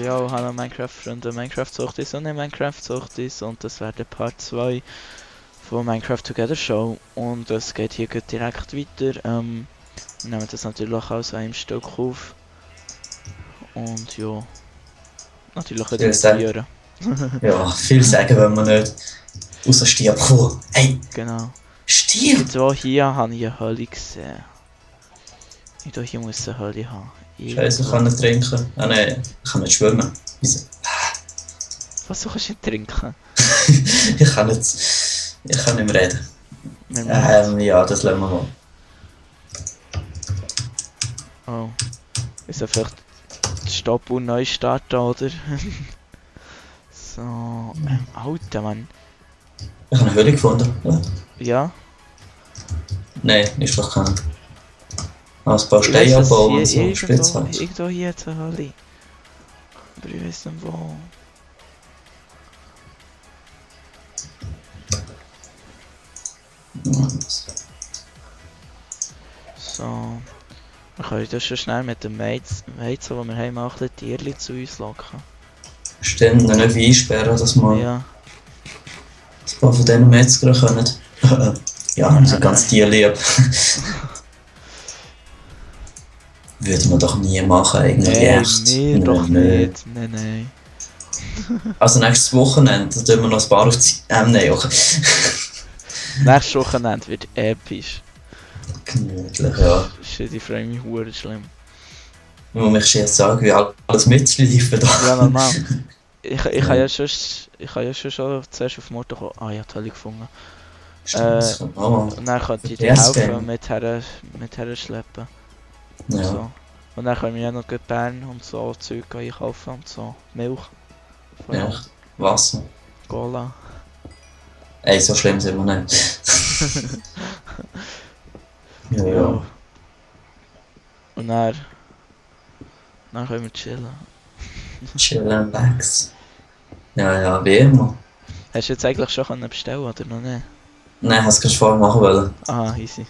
Ja, hallo Minecraft-Freunde, Minecraft-Suchtis und nicht Minecraft-Suchtis und das wäre der Part 2 von Minecraft Together Show und es geht hier direkt weiter. Wir nehmen das natürlich auch aus einem Stück auf und ja, natürlich editieren. Ja, viel sagen wenn man nicht. Außer Stier. Oh, hey! Genau. Stier! Jetzt hier habe ich eine Höhle gesehen. Hier muss eine Höhle haben. Scheiße, ich kann nicht trinken. Ah nein, ich kann nicht schwimmen. Wieso? Was, du kannst nicht trinken? Ich kann nicht mehr reden. Ja, das lassen wir mal. Oh. Ist ja vielleicht Stopp und neu starten, oder? So. Alter, Mann. Ich habe eine Höhle gefunden. Ja? Nein, ist doch keine. Ein paar Steine abbauen und so, Spitzholz. Irgendwo hier jetzt eine Höhle. Aber ich weiss nicht wo. So. Wir können das schon schnell mit dem Weizen, die wir haben, auch ein bisschen Tierchen zu uns locken. Stimmt, noch nicht einsperren, dass wir Ja. ein paar von diesen Metzgern können. Ja, so ganz tierlieb. Würde man doch nie machen, eigentlich echt. Nee, doch nicht. Nein. Also nächstes Wochenende, da tun wir noch ein paar auf die... nein, okay. Nächstes Wochenende wird episch. Gemütlich, ja. Shit, ich freue mich hure schlimm. Ich muss jetzt sagen, wie alles mitschleifen da. Ja, normal. Ich habe ja schon zuerst auf Motor gekommen. Ah, ich habe die Höhle gefunden. Und dann könnte ich dir helfen mit herschleppen. Ja. So. Und dann können wir ja noch Bern und so Zeug einkaufen und so. Milch. Ja, Wasser. Cola. Ey, so schlimm sind wir nicht. Ja. Und dann können wir chillen. Chill and relax. Ja, wie immer. Hast du jetzt eigentlich schon bestellen oder noch nicht? Nein, hast du gerade vorher machen wollen. Ah, easy.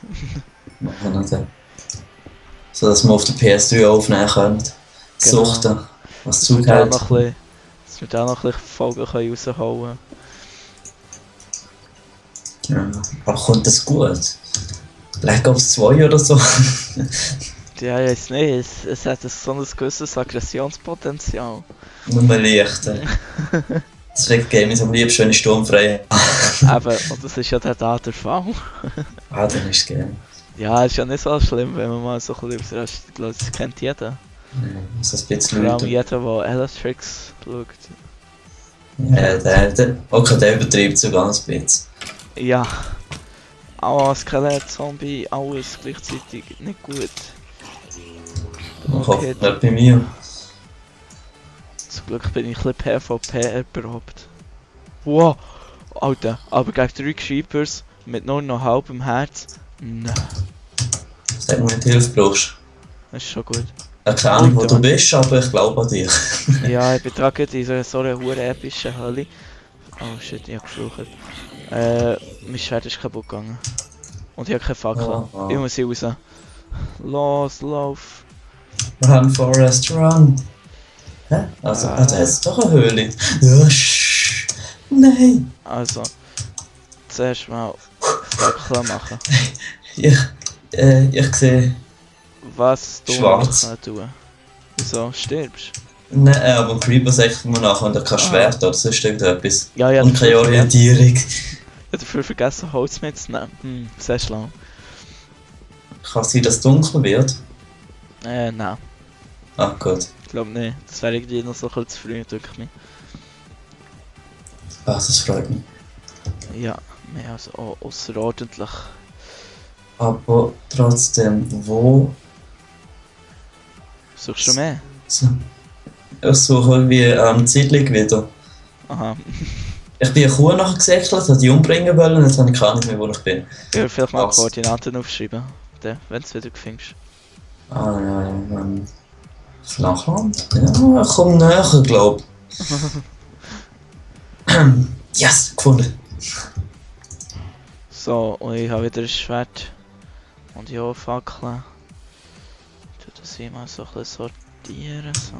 Machen wir nicht. So dass wir auf der PS3 aufnehmen können. Genau. Suchten, was Dass wir zugehört. da noch ein bisschen Folgen rausholen Ja, aber kommt das gut? Black Ops 2 oder so? Ja, jetzt nicht. Es hat so ein gewisses Aggressionspotenzial. Nur leicht. Deswegen game ich am liebsten, wenn ich sturmfrei Eben, und das ist ja der Fall. Ah, dann ist es geil. Ja, ist ja nicht so schlimm, wenn man mal so ein bisschen überrascht. Ich glaube, das kennt jeder. Ja, so ein bisschen Vor allem Leute. jeder, der Electrics schaut. Ja, der übertreibt sogar ein bisschen. Ja. Aber Skelett, Zombie, alles gleichzeitig nicht gut. Ich hoffe, nicht bei mir. Zum Glück bin ich ein bisschen PvP erprobt. Wow! Alter, aber gegen 3 Creepers mit nur noch halbem Herz. Nein, Sag mir, wenn du Hilfe brauchst. das ist schon gut. Keine Ahnung, wo du bist, aber ich glaube an dich. Ja, ich bin gerade in so einer hure epischen Hölle. Oh shit, ich hab geflucht. Mein Schwert ist kaputt gegangen. Und ich hab keine Fackel. Oh. Ich muss hier raus. Los, lauf. Run, Forest, run! Hä? Also, da ist doch eine Höhle. Ja, nein! Also, zuerst mal Fackel machen. Ich sehe Was du schwarz. tun? Wieso stirbst? Nein, aber Creeper sagt mir nachher, wenn er kein Schwert oder sonst irgendetwas. Ja, Und keine Orientierung. Ich hab dafür vergessen, Holz mitzunehmen. Sehr schlau. Kann sein, dass es dunkel wird? Nein. Ah, gut. Ich glaube nicht. Das wäre irgendwie noch so ein bisschen zu früh, denke ich mir. Ah, das freut mich. Ja, mehr als außerordentlich. Aber trotzdem, wo... Suchst du mehr? So. Ich suche irgendwie Zeitling wieder. Aha. Ich bin eine Kuh nachher gesäckelt, habe die umbringen wollen, jetzt habe ich keine Ahnung mehr, wo ich bin. Ich würde vielleicht mal Was? Koordinaten aufschreiben, wenn du es wieder findest. Ah ja, Flachland? Ja, ich komme näher, glaube ich. Yes, gefunden. So, und ich habe wieder ein Schwert. Und ja, Fackeln. Ich tue das hier mal so ein bisschen sortieren. So.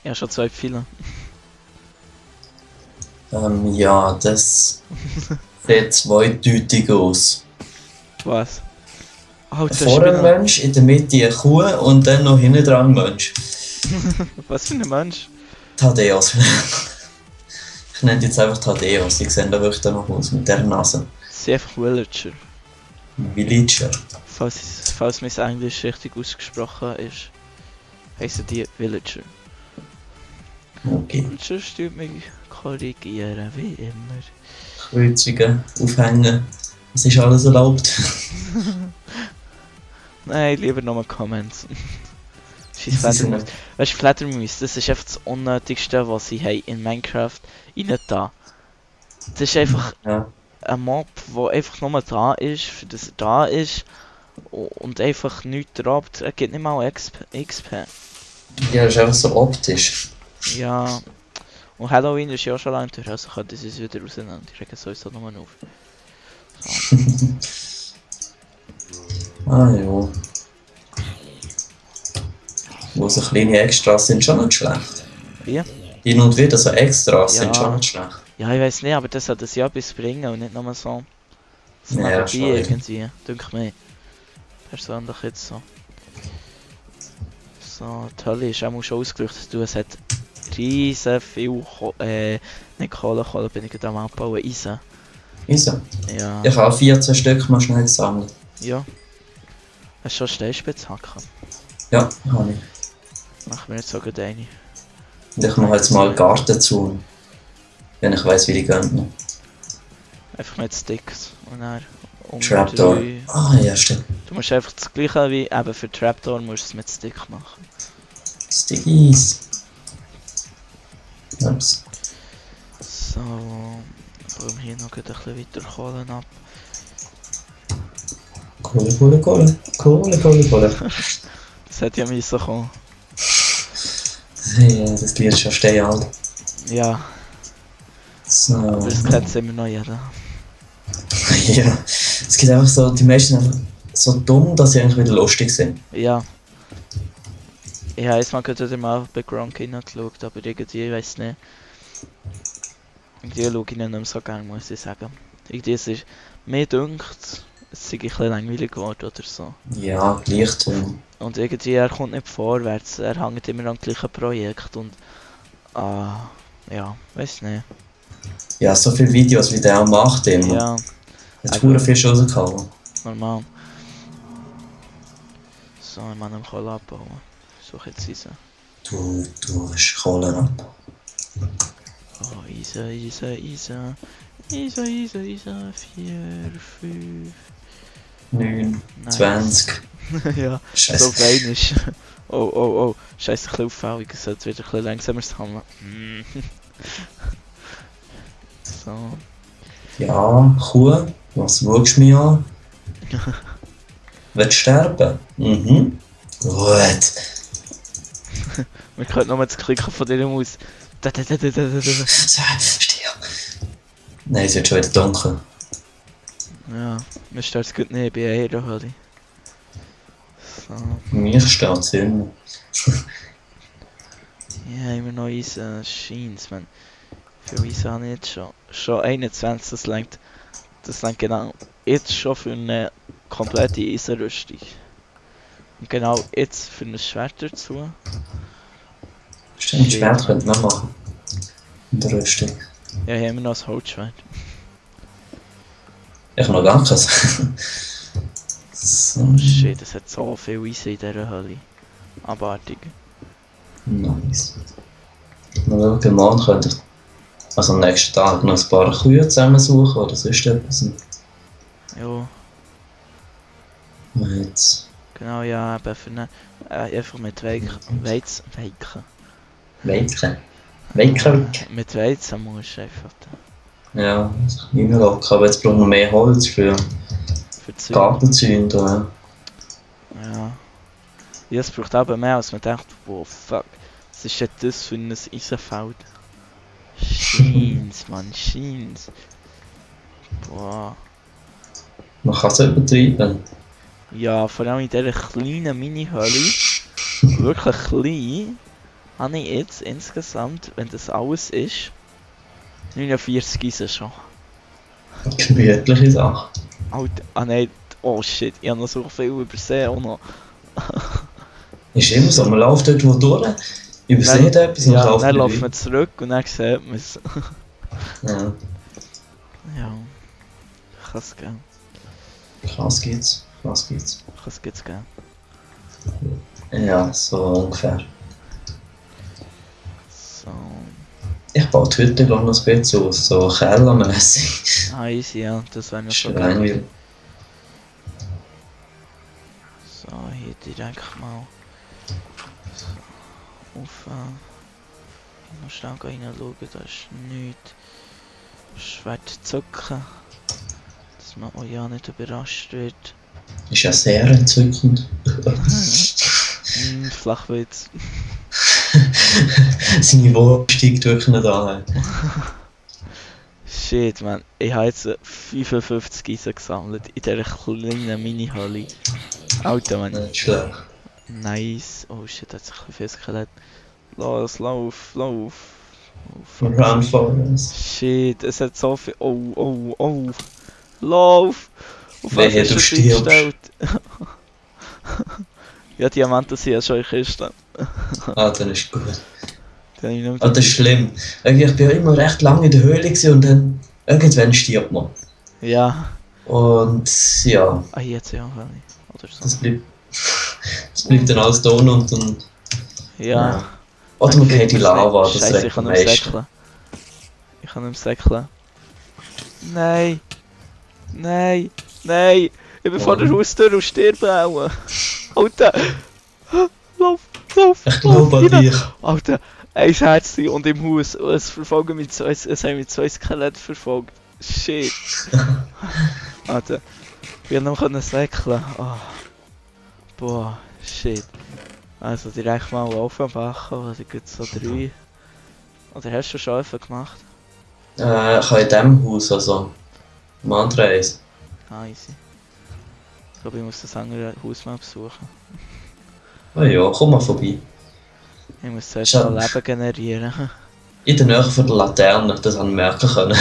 Ja, schon 2 Pfeile. Ja, das sieht zweideutig aus. Was? Oh, das Vor einem Spinner. Mensch, in der Mitte eine Kuh und dann noch hinten dran ein Mensch. Was für ein Mensch? Thaddeus. Ich nenne die jetzt einfach Thaddeus, die sehen da wirklich noch aus mit der Nase. Sie sind einfach Villager. Villager. Falls mein Englisch richtig ausgesprochen ist, heissen die Villager. Okay. Und sonst tut mich korrigieren, wie immer. Kreuzungen, aufhängen. Es ist alles erlaubt. Nein, lieber nochmal Comments. Scheiß Das ist Fledermaus. Weißt du, Fledermaus, das ist einfach das Unnötigste, was sie haben in Minecraft rein da. Das ist einfach Ja. ein Mob, der einfach nur da ist, für das er da ist. Und einfach nichts droppt. Er gibt nicht mal XP. Ja, das ist einfach so optisch. Ja. Und Halloween ist ja schon lange durch, also könnte sie es wieder rausnehmen. Die regen sowieso nochmal auf. So. Ah ja. Wo so kleine Extras sind schon nicht schlecht. Wie? Hin und wieder so Extras Ja. sind schon nicht schlecht. Ja, ich weiß nicht, aber das hat das ja etwas bringen und nicht nur so. Das Ja, nebenbei schon. irgendwie, denke mir. Persönlich jetzt so. So, die Hölle ist auch schon ausgeleuchtet. Du, es hat riesen viel nicht Kohle bin ich gerade am Abbauen, Eisen. Wieso? Ja. Ich habe 14 Stück mal schnell gesammelt. Ja. Hast du schon Steinspitzhacken? Ja, habe ich. Machen wir jetzt sogar eine. Und ich mache jetzt mal Garten zu. Wenn ich weiss, wie die gehen. Einfach mit Sticks und dann Trapdoor. drei. Ah, ja, stimmt. Du musst einfach das gleiche wie eben für Trapdoor musst du es mit Stick machen. Stickies. Ups. So, bauen hier noch ein bisschen weiter Kohlen ab. Kohle, Kohle, Kohle. Kohle, Kohle, Kohle. Das hätte ja müssen kommen. Ja, das Lied ist schon steinalt. Ja, So. aber das kennt immer noch jeder. Ja. Es gibt einfach so, die meisten einfach so dumm, dass sie eigentlich wieder lustig sind. Ja. Ich habe jetzt mal gerade mal bei Gronk hineingeschaut, aber irgendwie, ich weiß nicht. Irgendwie schaue ich ihn nicht mehr so gerne, muss ich sagen. Irgendwie es ist mir dünkt, es sei ein bisschen langweilig geworden oder so. Ja, gleich dumm. Und irgendwie, er kommt nicht vorwärts, er hängt immer am gleichen Projekt und... ja, weiß nicht. Ja, so viele Videos wie der auch macht immer. Ja, Hat verdammt viel rausgehauen. normal. So, ich muss noch Kohle abbauen. Suche jetzt Eisen. Du hast Kohle ab. Oh, Eisen. 4, 5... 9, Nice. 20. Ja, so Scheiße. fein ist. Oh. Scheiße, ein bisschen auffällig. Es sollte wieder ein bisschen langsamer sammeln. So. Ja, Kuh, was schaust du mich an? Willst du sterben? Mhm. Gut. Wir können nochmal das Klicken von dieser Maus. Still. Nein, es wird schon wieder dunkel. Ja, wir starten gut nicht bei einer Höhle. So. Mir steht es immer. Ja, immer noch Eisen. Scheint, man. Für Eisen habe ich jetzt schon. Schon 21, das längt genau jetzt schon für eine komplette Eisenrüstung. Und genau jetzt für ein Schwert dazu. Stimmt, Schwert könnte man machen. In der Rüstung. Ja, hier haben wir noch ein Holzschwert. Ich habe noch gar keins. So. Oh shit, es hat so viel Eisen in dieser Höhle. Abartig. Nice. Mal schauen, morgen könnte ich, also am nächsten Tag, noch ein paar Kühe zusammensuchen oder sonst etwas. Jo, Und jetzt genau, ja, eben für eine, einfach mit Weizen. Weizen. Weizen. Mit Weizen musst du einfach Ja, reinlocken, aber jetzt brauchen wir mehr Holz für für Zeug. Gartenzünder. Ja. Ja, es braucht aber mehr, als man denkt, wow, fuck. Was ist denn das für ein Eisenfeld? Scheens, Mann, Scheens. Boah. Man kann es übertreiben. Ja, vor allem in dieser kleinen Mini-Höhle, wirklich klein, habe ich jetzt insgesamt, wenn das alles ist, 49 Eisen schon. Gemütliche Sache. Alter, ah nein, oh shit, ich habe noch so viel übersehen auch noch. Ist immer so, man läuft dort wo durch, übersieht etwas und Ja, läuft dann wieder laufen wir zurück und dann sieht man es. Ja, Ja, kann es geben. krass geht's. Krass geht's. Kann es gibt's geben. Ja, so ungefähr. So, Ich baue die Hütte noch ein bisschen aus, so kellermässig. easy, ja, das wäre noch Ist schon ja geil. langweilig. So, hier direkt mal so, auf. Ich muss schnell reinschauen, da ist nichts. Schwert zucken, dass man auch ja nicht überrascht wird. Ist ja sehr entzückend. Flachwitz. Das Niveau steigt wirklich nicht an. Shit, man. Ich habe jetzt 55 Eisen gesammelt in dieser kleinen Mini-Halle. Alter, man. Nicht schlecht. Nice. Oh shit, da hat sich ein bisschen Skelett. Los, lauf. Oh, Run Forest. Shit, es hat so viel. Oh. Lauf! Auf was Wehe, ist du das stirbst. eingestellt? Ja, Diamanten sind ja schon in Kisten. Ah, dann ist gut. Die habe ich nicht Ah, das ist schlimm. Ich bin ja immer recht lange in der Höhle gewesen und dann irgendwann stirbt man. Ja. Und ja, Ah, hier jetzt ja, Valley. Oder so. das bleibt dann alles da unten und dann. Ja. Oder man kennt die Lava, das Scheiße, ich recht kann am nicht mehr meisten. säckeln. Ich kann nicht mehr säckeln. Nein. Ich bin vor der Haustür und sterbe auch. Alter. Lauf. Ich glaube an rein. dich. Alter, ein Herz und im Haus. Und es verfolgen mich zwei, es haben mich zwei Skelette verfolgt. Shit. Alter. Wir noch können säckeln. Oh. Boah, shit. Also direkt mal laufen machen, oder gibt es so 3? Oder hast du schon öffnen gemacht? Ich habe in diesem Haus, also im anderen eins. Ah, easy. Ich glaube, ich muss das andere Haus mal besuchen. Ah ja, komm mal vorbei. Ich muss zuerst Schade. mal Leben generieren. In der Nähe von der Laterne, das haben wir merken können.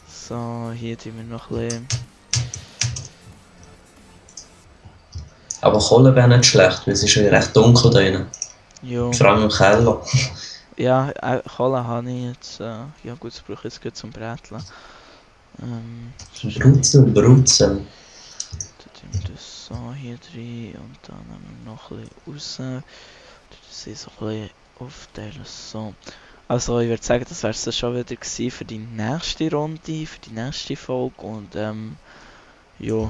So, hier tun wir noch ein bisschen. Aber Kohle wäre nicht schlecht, weil es ist ja recht dunkel da drinnen. Jo. Vor allem im Keller. Ja, Kohle habe ich jetzt. Ja gut, das brauche ich jetzt gut zum Bräteln. Brutzeln. Dann tun wir das so hier rein und dann nehmen wir noch ein bisschen raus. Das ist so ein bisschen aufteilen. So. Also ich würde sagen, das wäre es schon wieder gewesen für die nächste Runde, für die nächste Folge und ja,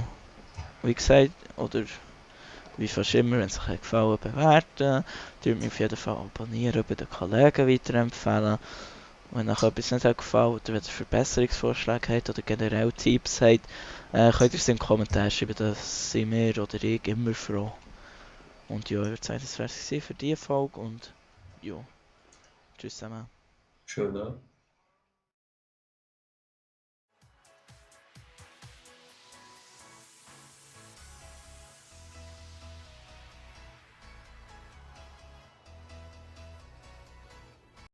wie gesagt, oder wie fast immer, wenn es euch gefallen bewerten, dürft mich auf jeden Fall abonnieren, bei den Kollegen weiterempfehlen. Wenn euch etwas nicht hat gefallen oder wenn ihr Verbesserungsvorschläge habt oder generell Tipps habt, könnt ihr es in den Kommentaren schreiben, das sind wir oder ich immer froh. Und ja, ich würde sagen, das wäre es für diese Folge und ja, tschüss zusammen. Schön, ne?